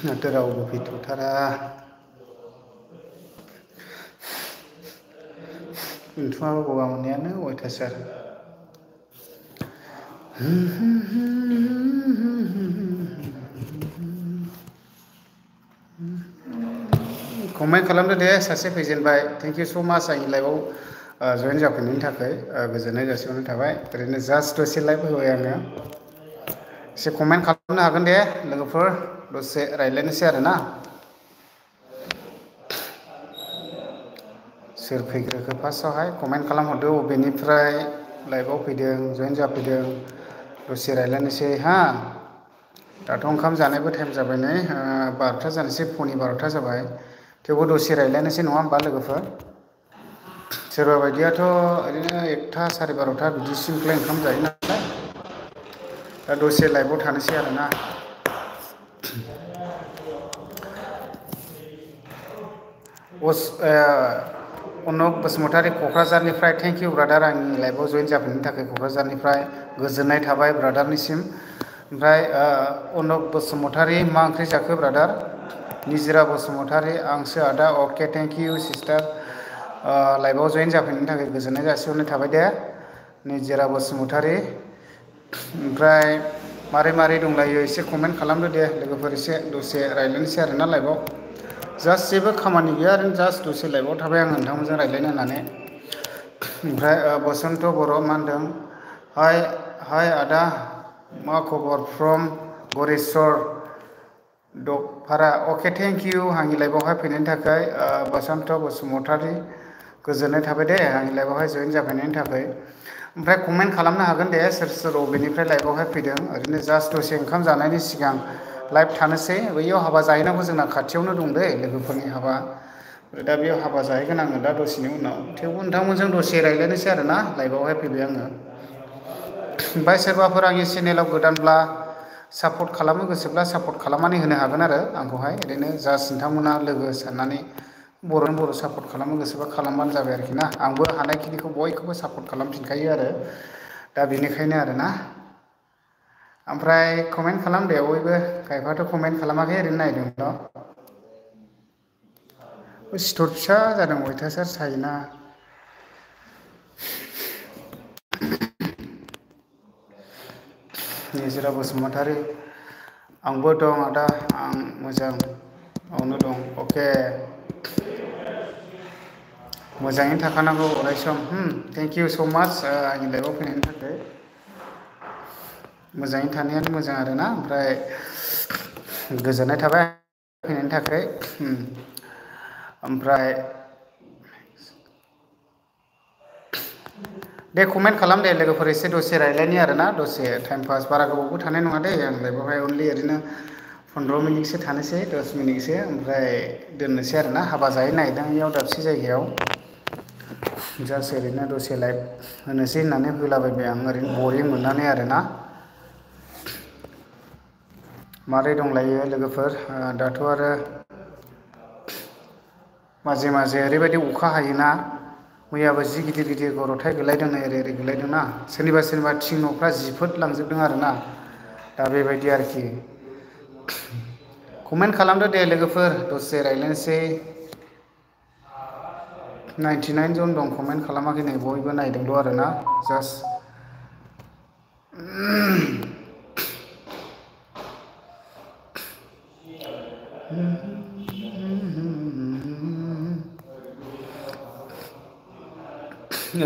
माथो रावबो फैथ'थारा उन्दुआबा गगा मोननायानो अयथासार कमेन्ट खालामदो दे सासे फैजेनबाय थेंक इउ स' माच आंनि लाइभआव जयेन जाफैनायनि थाखाय गोजोननाय जासिहरनाय थाबाय ओरैनो जास्ट दसे लाइभ होबाय आङो एसे कमेन्ट खालामनो हागोन दे लोगोफोर दसे रायज्लायनोसै आरोना सोर फैग्रोखो फार्स्टआवहाय कमेन्ट खालामहरदो बबेनिफ्राय लाइभआव फैदों जयेन जाफैदों दसे रायज्लायनोसै हा दाथ' ओंखाम जानायबो टाइम जाबाय नै 12था जानोसै फुंनि 12था जाबाय थेवबो दसे रायज्लायनोसै नङा होमबा लोगोफोर सोरबा बायदियाथ' ओरैनो 1था 12:30 बिदिसिमखौलाय ओंखाम जायो नालाय दा दसे लाइभआव थानोसै आरोना अनक बसुमतारी क'क्राझारनिफ्राय थेंक इउ ब्रादार आंनि लाइभआव जयेन जाफैनायनि थाखाय क'क्राझारनिफ्राय गोजोननाय थाबाय ब्रादारनिसिम ओमफ्राय अनक बसुमतारी मा ओंख्रि जाखो ब्रादार निजिरा बसुमतारी आंसो आदा अके थेंक इउ सिस्टार लाइभआव जयेन जाफैनायनि थाखाय गोजोननाय जासिहरनाय थाबाय दे निजिरा बसुमतारी ओमफ्राय मारै दंलायो एसे कमेन्ट खालामदो दे लोगोफोर एसे दसे रायज्लायनोसै आरोना लाइभआव जास्ट जेबो खामानि गैया ओरैनो जास्ट दसे लाइभआव थाबाय आं नोंथांमोनजों रायज्लायनो होननानै ओमफ्राय बसन्त बर' मा होनदों हाय आदा मा खबर फ्रम गरेस्वर दकफारा अके थेंक इउ आंनि लाइभआवहाय फैनायनि थाखाय बसन्त बसुमतारी गोजोननाय थाबाय दे आंनि लाइभआवहाय जयेन जाफैनायनि थाखाय ओमफ्राय कमेन्ट खालामनो हागोन दे सोर बबेनिफ्राय लाइभआवहाय फैदों ओरैनो जास्ट दसे ओंखाम जानायनि सिगां लाइभ थानोसै बैयाव हाबा जाहैनांगौ जोंना खाथियावनो दं दै लोगोफोरनि हाबा दा बेयाव हाबा जाहैगोन आङो दा दसेनि उनाव थेवबो नोंथांमोनजों दसे रायज्लायनोसै आरोना लाइभआवहाय फैबाय आङो ओमफ्राय सोरबाफोर आंनि चेनेलाव गोदानब्ला सापर्ट खालामनो गोसोब्ला सापर्ट खालामनानै होनो हागोन आरो आंखौहाय ओरैनो जास्ट नोंथांमोना लोगो साननानै बर' सापर्ट खालामनो गोसोबा खालामबानो जाबाय आरोखि ना आंबो हानायखिनिखौ बयखौबो सापर्ट खालामफिनखायो आरो दा बेनिखायनो आरोना ओमफ्राय कमेन्ट खालामदे बयबो खायफाथ' कमेन्ट खालामाखै ओरैनो नायदोंल' सिथर फिसा जादों अयथासार सायोना निजिरा बसुमतारी आंबो दं आदा आं मोजाङावनो दं अके मोजाङैनो थाखानांगौ अराय सम थेंक इउ स' माच आंनि लाइभआव फैनायनि थाखाय मोजाङै थानायानो मोजां आरोना ओमफ्राय गोजोननाय थाबाय फैनायनि थाखाय ओमफ्राय दे कमेन्ट खालाम दे लोगोफोर एसे दसे रायज्लायनि आरोना दसे टाइम पास बारा गोबावबो थानाय नङा दे आं लाइभआवहाय अनलि ओरैनो 15 मिनिटसो थानोसै 10 मिनिटसो ओमफ्राय दोननोसै आरोना हाबा जाहैनो नागिरदों बेयाव दाबसे जायगायाव जास्ट ओरैनो दसे लाइभ होनोसै होननानै होलाबायबाय आं ओरैनो बरिं मोननानै आरोना मारै दंलायो लोगोफोर दाथ' आरो माजे ओरैबायदि अखा हायोना मैयाबो जि गिदिर गर'थाय गोलैदों नै ओरै गोलैदोंना सोरनिबा थिं न'फ्रा जिफोद लांजोबदों आरोना दा बेबायदि आरोखि कमेन्ट खालामदो दे लोगोफोर दसे रायज्लायनोसै 99 जन दं कमेन्ट खालामाखै नै बयबो नायदोंल' आरोना जास्ट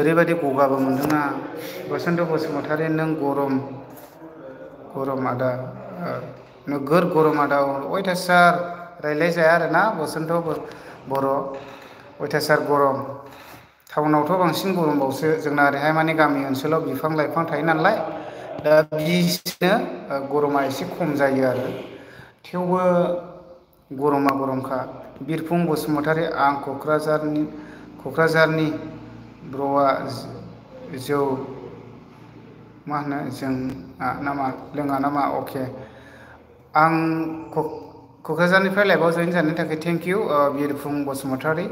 ओरैबायदि गगाबो मोनदोंना बसन्त बसुमतारी नों गरम आदा नोगोर गरम आदा अयथासार रायज्लायजाया आरोना बसन्त बर' अयथासार गरम टाउनावथ' बांसिन गरमबावसो जोंना ओरैहाय माने गामि ओनसोलाव बिफां लाइफां थायो नालाय दा बिदिनो गरमा एसे खम जायो आरो थेवबो गरमखा बिरफुं बसुमतारी आं क'क्राझारनि ब्र'आ जौ मा होनो लोङा नामा अके आं क'क्राझारनिफ्राय लाइभआव जयेन जानायनि थाखाय थेंक इउ बिरफुं बसुमतारी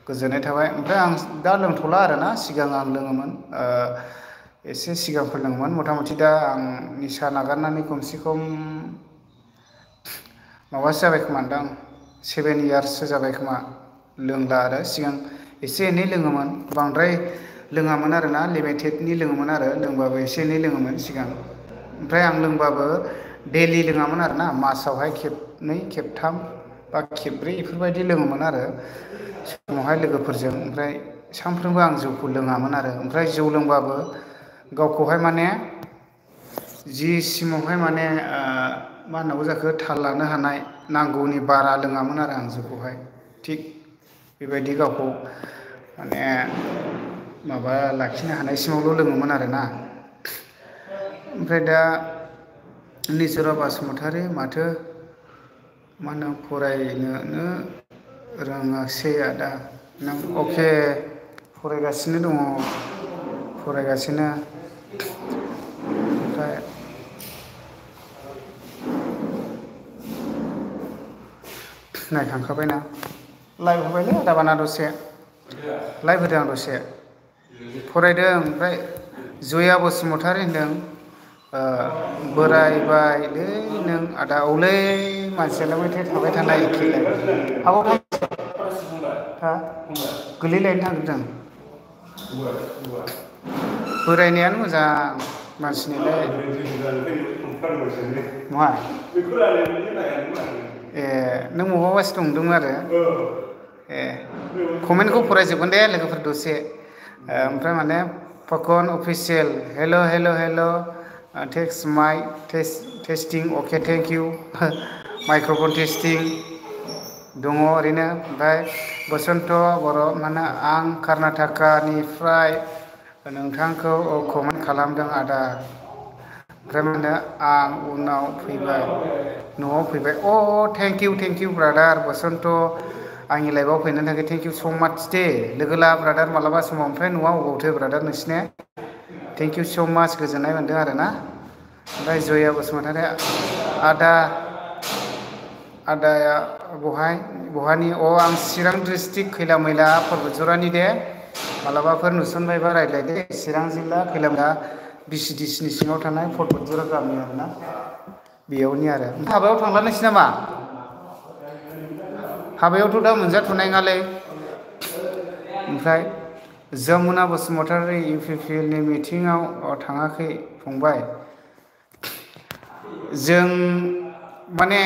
गोजोननाय थाबाय ओमफ्राय आं दा लोंथ'ला आरोना सिगां आं लोङोमोन एसे सिगांफोर लोङोमोन मथा मथि दा आं निसा नागारनानै खमसे खम माबासो जाबाय खोमा दां 7 इयार्ससो जाबाय खोमा लोंला आरो सिगां एसे एनै लोङोमोन बांद्राय लोङामोन आरोना लिमिटेडनि लोङोमोन आरो लोंबाबो एसे एनै लोङोमोन सिगां ओमफ्राय आं लोंबाबो दैलि लोङामोन आरोना मासावहाय खेबनै खेबथाम बा खेबब्रै बेफोरबायदि लोङोमोन आरो समावहाय लोगोफोरजों ओमफ्राय सानफ्रोमबो आं जौखौ लोङामोन आरो ओमफ्राय जौ लोंबाबो गावखौहाय माने जि सिमावहाय माने मा होननांगौ जाखो थाल लानो हानाय नांगौनि बारा लोङामोन आरो आं जौखौहाय थिग बेबायदि गावखौ माने माबा लाखिनो हानाय सिमावल' लोङोमोन आरोना ओमफ्राय दा निजरा बसुमतारी माथो मा होनो फरायनोनो रोङासै आदा नों अके फरायगासिनो दङ फरायगासिनो ओमफ्राय नायखांखाबायना लाइभ होबायलै आदाबाना दसे लाइभ होदों आं दसे फरायदों ओमफ्राय जया बसुमतारी होनदों बोरायबायलै नों आदा औलै मानसियालाय माथो थाबाय थानाय एखेलाय आब' हा गोलैलायनो थांदों बोरायनायानो मोजां मानसिनिलाय मा ए नों मबावबासो दंदोंमोन आरो ए कमेन्टखौ फरायजोबगोन दे लोगोफोर दसे ओमफ्राय माने फकन अफिसियेल हेल' हेल' हेल' टेक्स माइ टेस्टिं अके थेंक इउ माइक्र'फन टेस्टिं दङ ओरैनो ओमफ्राय बसन्त बर' माने आं कर्नाटकानिफ्राय नोंथांखौ कमेन्ट खालामदों आदा ओमफ्राय मा होनो आं उनाव फैबाय न'आव फैबाय अ थेंक इउ ब्रादार बसन्त आंनि लाइफआव फैनायनि थाखाय थेंक इउ स' माच दे लोगो ला ब्रादार मालाबा समाव ओमफ्राय न'आ अबावथो ब्रादार नोंसिने थेंक इउ स' माच गोजोननाय मोनदों आरोना ओमफ्राय जया बसुमतारी आदाया बहानि आं चिरां डिस्ट्रिक्ट खैला मैला पर्बतजरानि दे मालाबाफोर नुसनबायबा रायज्लायदे चिरां जिल्ला खैला मैला BCDCनि सिङाव थानाय पर्बतजरा गामि आरोना बेयावनि आरो हाबायाव थांलानोसै नामा हाबायावथ' दा मोनजाथ'नाय नङालै ओमफ्राय जमुना बसुमतारी UPPLनि मिटिङाव थाङाखै फंबाय जों माने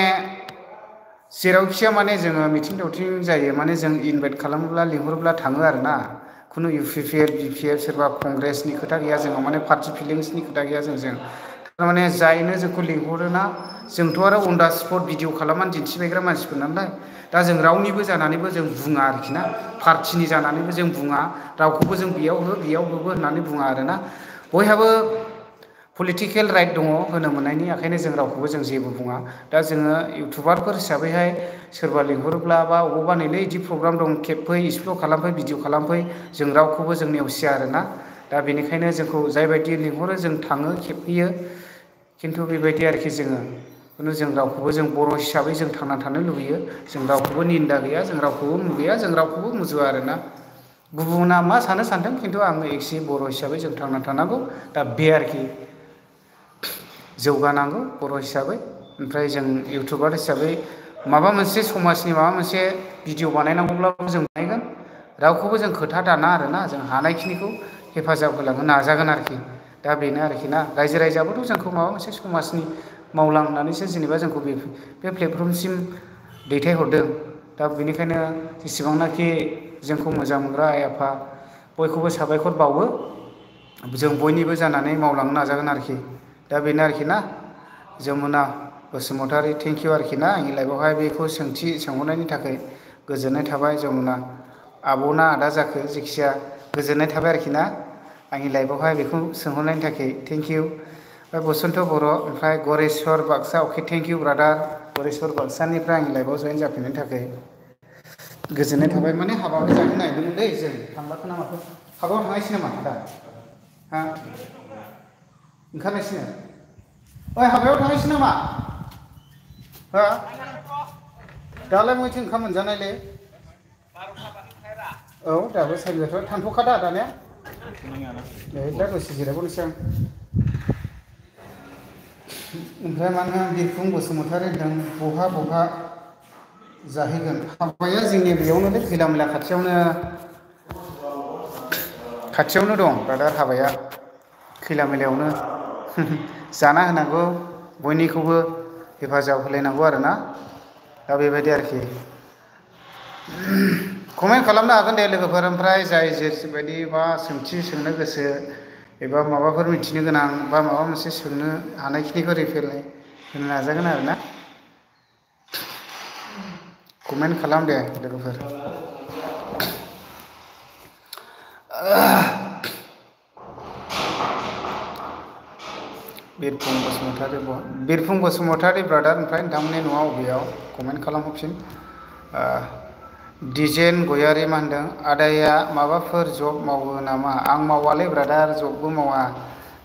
जेरावखिया माने जोङो मिथिं दावथिं जायो माने जों इनभाइट खालामोब्ला लिंहरोब्ला थाङो आरोना खुनु UPPL BPL सोरबा कंग्रेसनि खोथा गैया जोंनाव माने पार्टि फिलिंसनि खोथा गैया जोंजों थारमाने जायनो जोंखौ लिंहरोना जोंथ' आरो अन दा स्पट भिडिअ खालामनानै दिन्थिबायग्रा मानसिफोर नालाय दा जों रावनिबो जानानैबो जों बुङा आरोखि ना पार्टिनि जानानैबो जों बुङा रावखौबो जों बेयाव होबो होननानै बुङा आरोना बयहाबो पलिटिकेल राइट दङ होनो मोननायनि ओंखायनो जों रावखौबो जों जेबो बुङा दा जोङो इउटुबारफोर हिसाबैहाय सोरबा लिंहरोब्ला बा अबावबा नैलै बिदि प्रग्राम दं खेबफै एक्सप्लर खालामफै भिडिअ खालामफै जों रावखौबो जों नेवसिया आरोना दा बेनिखायनो जोंखौ जायबायदि लिंहरो जों थाङो खेबफैयो खिन्थु बेबायदि आरोखि जोङो जों रावखौबो जों बर' हिसाबै जों थांना थानो लुबैयो जों रावखौबो निन्दा गैया जों रावखौबो मुगैया जों रावखौबो मुजुवा आरोना गुबुना मा सानो सानदों खिन्थु आङो एक्सुवेलि बर' हिसाबै जों थांना थानांगौ दा बे आरोखि जौगानांगौ बर' हिसाबै ओमफ्राय जों इउटुबार हिसाबै माबा मोनसे समाजनि माबा मोनसे भिडिअ बानायनांगौब्लाबो जों बानायगोन रावखौबो जों खोथा दाना आरोना जों हानायखिनिखौ हेफाजाब होलांनो नाजागोन आरोखि दा बेनो आरोखि ना रायजो राजायाबोथ' जोंखौ माबा मोनसे समाजनि मावलां होननानैसो जेनेबा जोंखौ बे प्लेटफर्मसिम दैथायहरदों दा बेनिखायनो जेसेबांनाखि जोंखौ मोजां मोनग्रा आइ आफा बयखौबो साबायखर बावो जों बयनिबो जानानै मावलांनो नाजागोन आरोखि दा बेनो आरोखि ना जमुना बसुमतारी थेंक इउ आरोखि ना आंनि लाइफआवहाय बेखौ सोंथि सोंहरनायनि थाखाय गोजोननाय थाबाय जमुना आब'ना आदा जाखो जेखिजाया गोजोननाय थाबाय आरोखि ना आंनि लाइफआवहाय बेखौ सोंहरनायनि थाखाय थेंक इउ ओमफ्राय बसन्त बर' ओमफ्राय गरेस्वर बाक्सा अके थेंक इउ ब्रादार गरेस्वर बाक्सानिफ्राय आंनि लाइफआव जयेन जाफिननायनि थाखाय गोजोननाय थाबाय माने हाबाबो जानो नागिरदोंमोनलै जों थांलाखो ना माखो हाबायाव थांनायसै नामा दा हा ओंखारनायसैनो ओइ हाबायाव थांनायसै नामा हा दालाय बहायथो ओंखाम मोनजानायलै औ दाबो सारिजाथ'आ थांथ'खादा दानिया दा दसे जिरायबावनोसै आं ओमफ्राय मानो बिरफुं बसुमतारी होनदों बहा जाहैगोन हाबाया जोंनि बेयावनो खैला मैला खाथियावनो दं ब्रादार हाबाया खैला मैलायावनो जाना होनांगौ बयनिखौबो हेफाजाब होलायनांगौ आरोना दा बेबायदि आरोखि कमेन्ट खालामनो हागोन दे लोगोफोर ओमफ्राय जाय जेरैबायदि मा सोंथि सोंनो गोसो एबा माबाफोर मिथिनो गोनां बा माबा मोनसे सोंनो हानायखिनिखौ रिप्लाय होनो नाजागोन आरोना कमेन्ट खालाम दे लोगोफोर बिरफुं बसुमतारी ब्रादार ओमफ्राय नोंथांमोननि न'आ बबेयाव कमेन्ट खालामहरफिन दिजेन गयारि मा होनदों आदाया माबाफोर जब मावो नामा आं मावालै ब्रादार जबबो मावा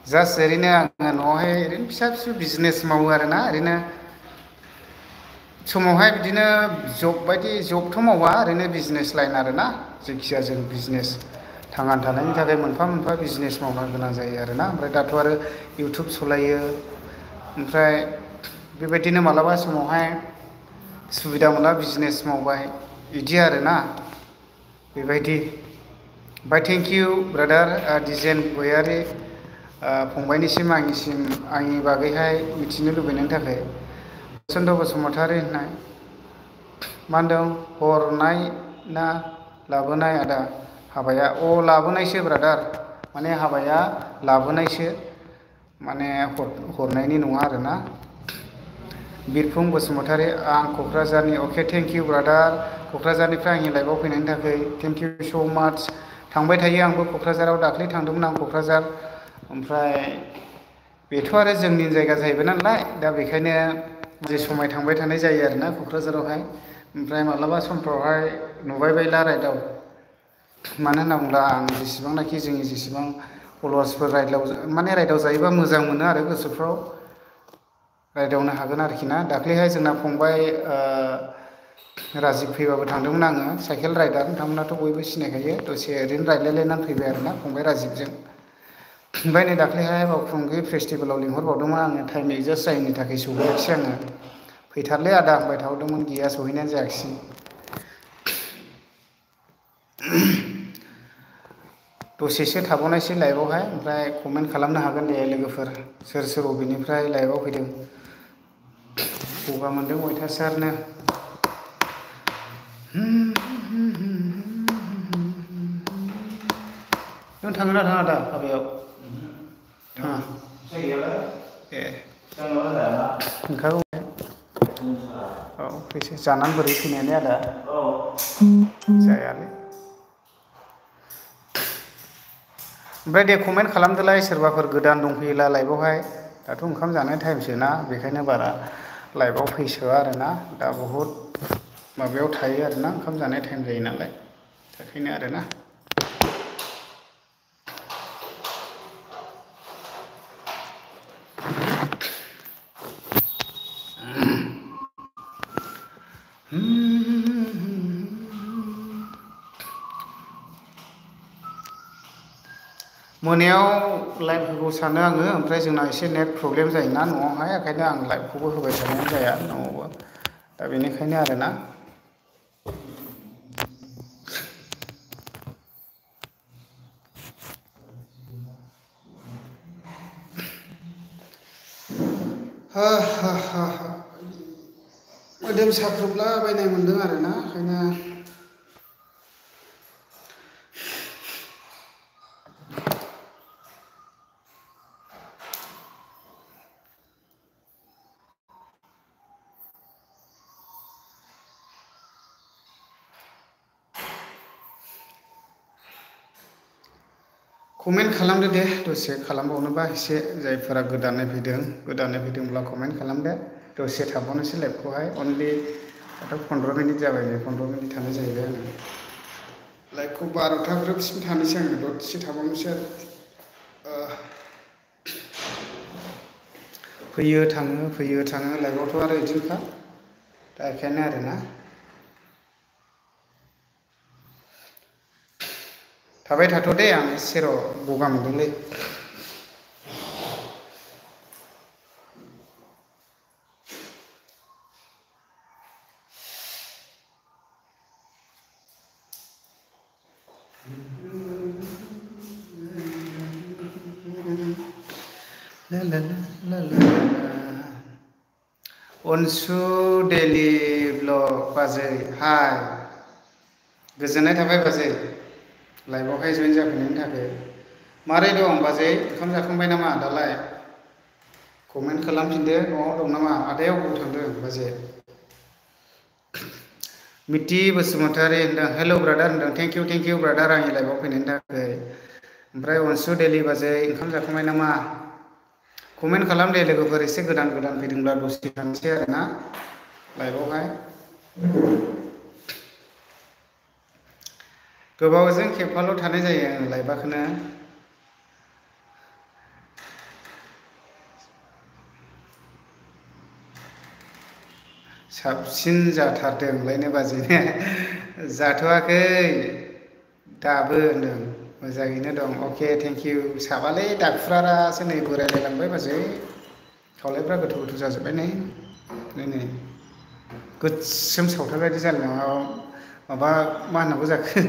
जास्ट ओरैनो आङो न'आवहाय ओरैनो फिसा फिसौ बिजनेस मावो आरोना ओरैनो समावहाय बिदिनो जब बायदि जबथ' मावा ओरैनो बिजनेस लाइन आरोना जायखिजाया जों बिजनेस थांनानै थानायनि थाखाय मोनफा मोनफा बिजनेस मावनो गोनां जायो आरोना ओमफ्राय दाथ' आरो इउटुब सालायो ओमफ्राय बेबायदिनो मालाबा समावहाय सुबिदा मोनला बिजनेस मावबाय बिदि आरोना बेबायदि ओमफ्राय थेंक इउ ब्रादार दिजेन गयारि फंबायनिसिम आंनि बागैहाय मिथिनो लुबैनायनि थाखाय बसन्त बसुमतारी होननाय मा होनदों हरनाय ना लाबोनाय आदा हाबाया लाबोनायसो ब्रादार माने हाबाया लाबोनायसो माने हरनायनि नङा आरोना बिरफुं बसुमतारी आं क'क्राझारनि अके थेंक इउ ब्रादार क'क्राझारनिफ्राय आंनि लाइफआव फैनायनि थाखाय थेंक इउ स' माच थांबाय थायो आंबो क'क्राझाराव दाख्लै थांदोंमोन आं क'क्राझार ओमफ्राय बेथ' आरो जोंनि जायगा जाहैबाय नालाय दा बेखायनो जे समाय थांबाय थानाय जायो आरोना क'क्राझारावहाय ओमफ्राय माब्लाबा समफ्रावहाय नुबाय बायला रायदाव मानो होनना बुङोब्ला आं जेसेबांनाखि जोंनि जेसेबां फल'वार्सफोर रायदाव जायोबा मोजां मोनो आरो गोसोफ्राव रायदावनो हागोन आरोखि ना दाख्लैहाय जोंना फंबाय राजिब फैबाबो थांदोंमोन आङो साइकेल राइडार नोंथांमोनाथ' बयबो सिनायखायो दसे ओरैनो रायज्लायलायनानै फैबाय आरोना फंबाय राजिबजों ओमफ्राय नै दाख्लैहाय बावखुंग्रि फेस्टिभेलाव लिंहरबावदोंमोन आङो टाइम एडजास्ट जायैनि थाखाय सहैयाखिसै आङो फैथारलै आदा होनबाय थाहरदोंमोन गैया सहैनायानो जायाखिसै दसेसो थाबावनायसै लाइभआवहाय ओमफ्राय कमेन्ट खालामनो हागोन दे लोगोफोर सोर सोर बबेनिफ्राय लाइभआव फैदों गगा मोनदों अयथासारनो नों थाङोना थाङा दा हाबायाव थाङा ए ओंखारगौ औ फैसै जानानै बोरै फैनायानो आदा जायालै ओमफ्राय दे कमेन्ट खालामदोलाय सोरबाफोर गोदान दंफैयोला लाइभआवहाय दाथ' ओंखाम जानाय टाइमसो ना बेखायनो बारा लाइभआव फैसोआ आरोना दा बहुद माबायाव थायो आरोना ओंखाम जानाय टाइम जायो नालाय बेखायनो आरोना मोनायाव लाइभ होगौ सानो आङो ओमफ्राय जोंना एसे नेट प्रब्लेम जायोना न'आवहाय ओंखायनो आं लाइभखौबो होबाय थानाय जाया न'आवबो दा बेनिखायनो आरोना मोदोम साख्रुबलाबायनाय मोनदों आरोना ओंखायनो कमेन्ट खालामदो दे दसे खालामबावनोबा एसे जायफोरा गोदानै फैदोंब्ला कमेन्ट खालामदो दसे थाबावनोसै लाइभखौहाय अनलि दाथ' 15 मिनिट जाबाय 15 मिनिट थानाय जाहैबाय आङो लाइभखौ 12था ग्रोबसिम थानोसै आङो दसे थाबावनोसै आरो फैयो थाङो लाइभआवथ' आरो बिदिनोखा दा बेखायनो आरोना थाबाय थाथ' दे आं एसे गगा मोनदोंलै ला ला ला ला ला। अनसु डेलि ब्लग बाजै हाय गोजोननाय थाबाय बाजै लाइभआवहाय जइन जाफैनायनि थाखाय। मारै दं बाजै ओंखाम जाखांबाय नामा दालाय? कमेन्ट खालामफिनदो न'आव दं नामा आदाया अबाव थांदों बाजै? मिथि बसुमतारी होनदों हेल' ब्रादार होनदों थेंक इउ ब्रादार आंनि लाइभआव फैनायनि थाखाय। ओमफ्राय अनसु डेलि बाजै ओंखाम जाखांबाय नामा? कमेन्ट खालाम दे लोगोफोर एसे गोदान गोदान फैदोंब्ला दसे थानोसै आरोना लाइभआवहाय। गोबावजों खेबफाल' थानाय जायो आं लाइभखौनो। साबसिन जाथारदोंलायनो बाजैनो जाथ'वाखै दाबो होनदों मोजाङैनो दं अके थेंक इउ। साबालै दाखुरारासो नै बोरायलायलांबाय बाजै खावलायफ्रा गोथौ गोथौ जाजोब्बाय नै नै गोसोम सावथाल बायदि जालाय माबा मा होननांगौ जाखो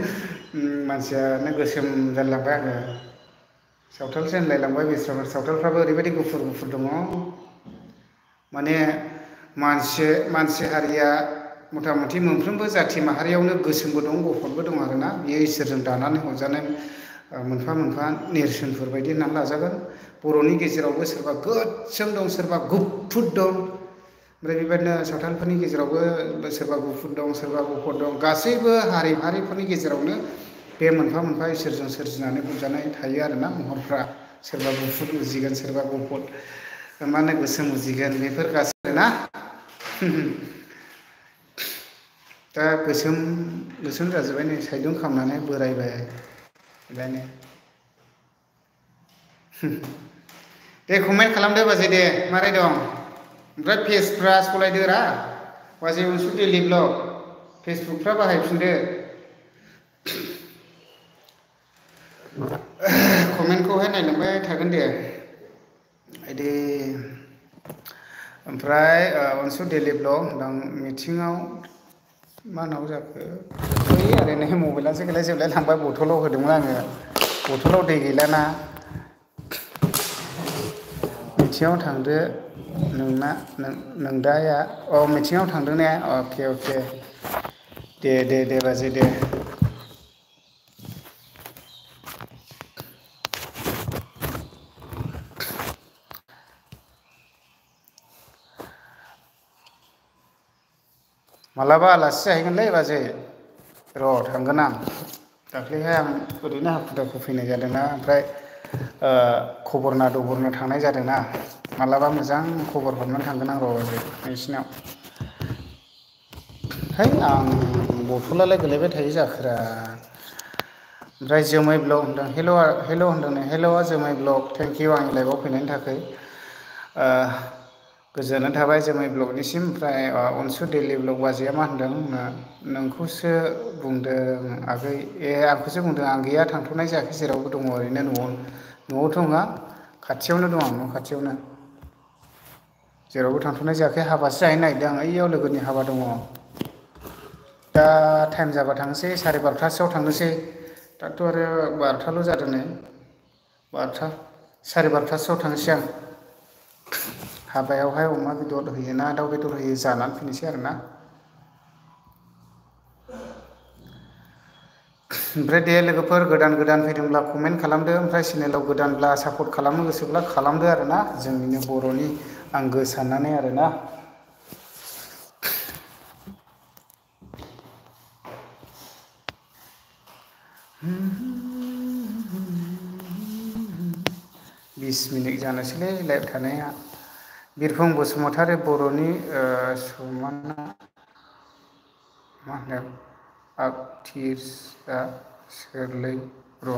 मानसियानो गोसोम जालायलांबाय आङो सावथालसो होनलायलांबाय बेस्रा सावथालफ्राबो ओरैबायदि गुफुर गुफुर दङ माने मानसि हारिया मथा मथि मोनफ्रोमबो जाथि माहारियावनो गोसोमबो दं गुफुरबो दं आरोना बेयो इसोरजों दानानै हरजानाय मोनफा मोनफा नेरसोनफोर बायदि होननानै लाजागोन। बर'नि गेजेरावबो सोरबा गोसोम दं सोरबा गुफुर दं ओमफ्राय बेबायदिनो सावथालफोरनि गेजेरावबो सोरबा गुफुर दं सोरबा गुफुर दं गासैबो हारि माहारिफोरनि गेजेरावनो बे मोनफा मोनफा इसोरजों सोरजिनानै हरजानाय थायो आरोना महरफ्रा सोरबा गुफुर उजिगोन सोरबा गुफुर मा होनो गोसोम उजिगोन बेफोर गासैबो ना दा गोसोम गोसोम जाजोब्बाय नै सायदुं खालामनानै बोरायबाय बेखायनो दे कमेन्ट खालामदो बाजै दे मारै दं ओमफ्राय पेजफ्रा सालायदोरा बाजै अनसु डेलि ब्लग फेसबुकफ्रा बाहायफिनदो कमेन्टखौहाय नायलांबाय थागोन दे आइदि ओमफ्राय अनसु डेलि ब्लग होनदां मिथिङाव मा होनांगौ जाखो है ओरैनो मबाइलासो गैला जोबलाय लांबाय बथलाव होदोंमोन आङो बथलाव दै गैलाना मिथिङाव थांदो नोंना नोंदाया मिथिङाव थांदों ने अके दे बाजै दे मालाबा आलासि जाहैगोनलै बाजै र' थांगोन आं दाख्लैहाय आं ओरैनो हाखु दाखु फैनाय जादोंना ओमफ्राय खबरना दबरनो थांनाय जादोंना मालाबा मोजां खबर हरनानै थांगोन आं र' बाजै नोंसिनाव है आं बथलालाय गोलैबाय थायो जाखोरा ओमफ्राय जोमै ब्लग होनदों हेल' होनदों नै हेल' जोमै ब्लग थेंक इउ आंनि लाइभआव फैनायनि थाखाय गोजोननाय थाबाय जोमै ब्लगनिसिम ओमफ्राय अनसु डेलि ब्लग बाजैया मा होनदों नोंखौसो बुंदों आगै आंखौसो बुंदों आं गैया थांथ'नाय जायाखै जेरावबो दङ ओरैनो न'आवथ' नङा खाथियावनो दं आं न' खाथियावनो जेरावबो थांथ'नाय जायाखै हाबासो जाहैनो नागिरदों आं ओइयाव लोगोनि हाबा दङ दा टाइम जाबा थांनोसै 12:30सोआव थांनोसै दाथ' आरो 12:00 जादों नै 12:00 12:30सोआव थांनोसै आं हाबायावहाय अमा बेदर होयो ना दाउ बेदर होयो जानानै फैनोसै आरोना ओमफ्राय दे लोगोफोर गोदान फैदोंब्ला कमेन्ट खालामदो ओमफ्राय चेनेलाव गोदानब्ला सापर्ट खालामनो गोसोब्ला खालामदो आरोना जोंनिनो बर'नि आंगो साननानै आरोना बिस मिनिट जानोसैलै लाइभ थानाया बिरफुं बसुमतारी बर'नि समायना मा होनो आर्टिस्टआ सोरलै ब्र'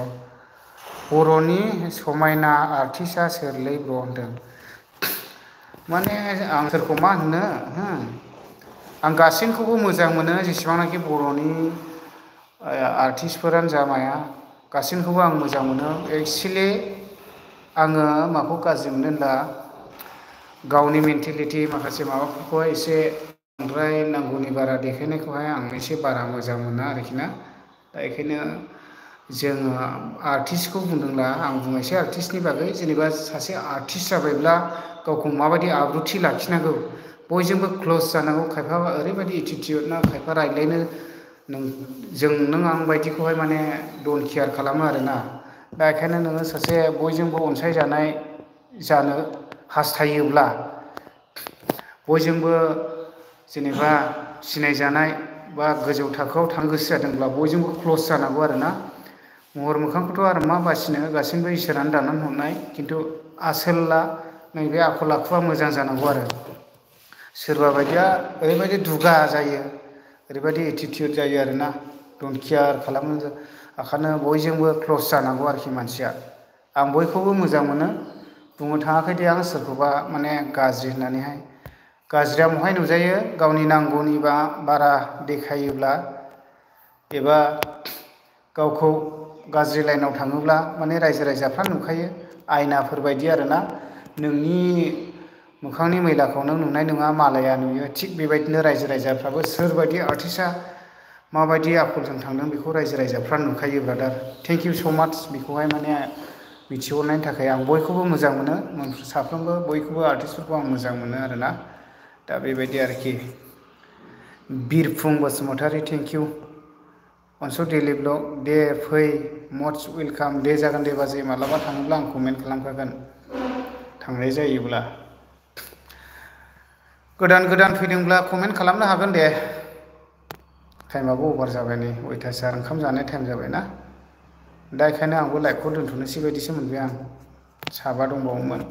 बर'नि समायना आर्टिस्टआ सोरलै ब्र' होनदों माने आं सोरखौ मा होननो आं गासैखौबो मोजां मोनो जेसेबांनाखि बर'नि आर्टिस्टफोरानो जा माया गासैखौबो आं मोजां मोनो एक्सुवेलि आङो माखौ गाज्रि मोनो होनब्ला गावनि मेन्टेलिटि माखासे माबाफोरखौहाय एसे बांद्राय नांगौनि बारा देखायनायखौहाय आं एसे बारा मोजां मोना आरोखि ना दा बेखायनो जोङो आर्टिस्टखौ बुंदोंब्ला आं बुंनोसै आर्टिस्टनि बागै जेनेबा सासे आर्टिस्ट जाबायब्ला गावखौ माबायदि आब्रुथि लाखिनांगौ बयजोंबो क्ल'ज जानांगौ खायफा ओरैबायदि एटिटिउड ना खायफा रायज्लायनो नों आं बायदिखौहाय माने डन्ट केयार खालामो आरोना दा बेखायनो नोङो सासे बयजोंबो अनसायजानाय जानो हास्थायोब्ला बयजोंबो जेनेबा सिनायजानाय बा गोजौ थाखोआव थांनो गोसो जादोंब्ला बयजोंबो क्ल'ज जानांगौ आरोना महर मोखांखौथ' आरो मा बासिनो गासैबो इसोरानो दानानै हरनाय खिन्थु आसोला नैबे आखल आखुआ मोजां जानांगौ आरो सोरबा बायदिया ओरैबायदि दुगा जायो ओरैबायदि एटिटिउड जायो आरोना डन्ट केयार खालामो ओंखायनो बयजोंबो क्ल'ज जानांगौ आरोखि मानसिया आं बयखौबो मोजां मोनो बुंनो थाङाखै दे आं सोरखौबा माने गाज्रि होननानैहाय गाज्रिया महाय नुजायो गावनि नांगौनि बारा देखायोब्ला एबा गावखौ गाज्रि लाइनाव थाङोब्ला माने रायजो राजाफ्रा नुखायो आयनाफोर बायदि आरोना नोंनि मोखांनि मैलाखौ नों नुनाय नङा मालाया नुयो थिग बेबायदिनो रायजो राजाफ्राबो सोरबायदि आर्टिस्टआ माबायदि आखलजों थांदों बेखौ रायजो राजाफ्रा नुखायो ब्रादार थेंक इउ स' माच बेखौहाय माने मिथिहरनायनि थाखाय आं बयखौबो मोजां मोनो साफ्रोमबो बयखौबो आर्टिस्टफोरखौ आं मोजां मोनो आरोना दा बेबायदि आरोखि Birphung Basumatary thank you Ansu daily blog दे फै मस्ट वेलकाम दे जागोन दे बाजै मालाबा थाङोब्ला आं कमेन्ट खालामखागोन थांनाय जायोब्ला गोदान फैदोंब्ला कमेन्ट खालामनो हागोन दे टाइमाबो अभार जाबाय नै अयथासार ओंखाम जानाय टाइम जाबायना दा बेखायनो आंबो लाइभखौ दोन्थ'नोसै बायदिसो मोनबाय आं साबा दंबावोमोन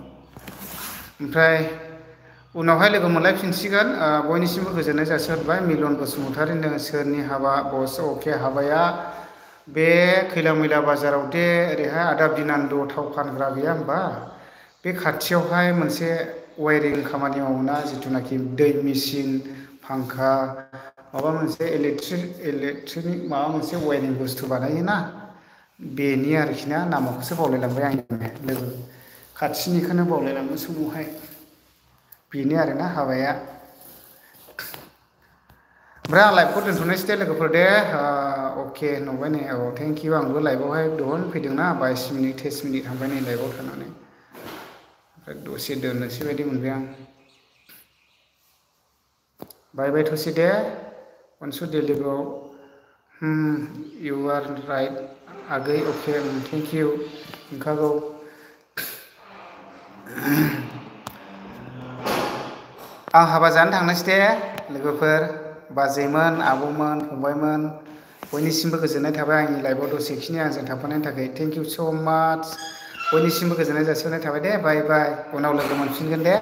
ओमफ्राय उनावहाय लोगो मोनलायफिनसिगोन बयनिसिमबो गोजोननाय जासिहरबाय मिलन बसुमतारीनो सोरनि हाबा बस अके हाबाया बे खैला मैला बाजाराव दे ओरैहाय आदा बिनान्द थाव फानग्रा गैया होमबा बे खाथियावहाय मोनसे वायरिं खामानि मावोना जिथुनाखि दै मेचिन फांखा माबा मोनसे इलेक्ट्रिक माबा मोनसे वायरिं बुस्थु बानायोना बेनि आरोखि ना नामखौसो बावलायलांबाय आं लोगो खाथिनिखौनो बावलायलांनो समावहाय बेनो आरोना हाबाया ओमफ्राय आं लाइभखौ दोन्थ'नोसै दे लोगोफोर दे अके नुबाय नै औ थेंक इउ आंबो लाइभआवहाय दहन फैदोंना 22 मिनिट 23 मिनिट थांबाय नै लाइभआव थानानै ओमफ्राय दसे दोननोसै बायदि मोनबाय आं बाय बाय थ'सै दे अनसु डेलिब्लग इउ आर राइट आगै अके थेंक इउ नंखागौ आं हाबा जानो थांनोसै दे लोगोफोर बाजैमोन आब'मोन फंबायमोन बयनिसिमबो गोजोननाय थाबाय आंनि लाइभआव दसेखिनि आंजों थाफानायनि थाखाय थेंक इउ स' माच बयनिसिमबो गोजोननाय जासिहरनाय थाबाय दे बाय बाय उनाव लोगो मोनफिनगोन दे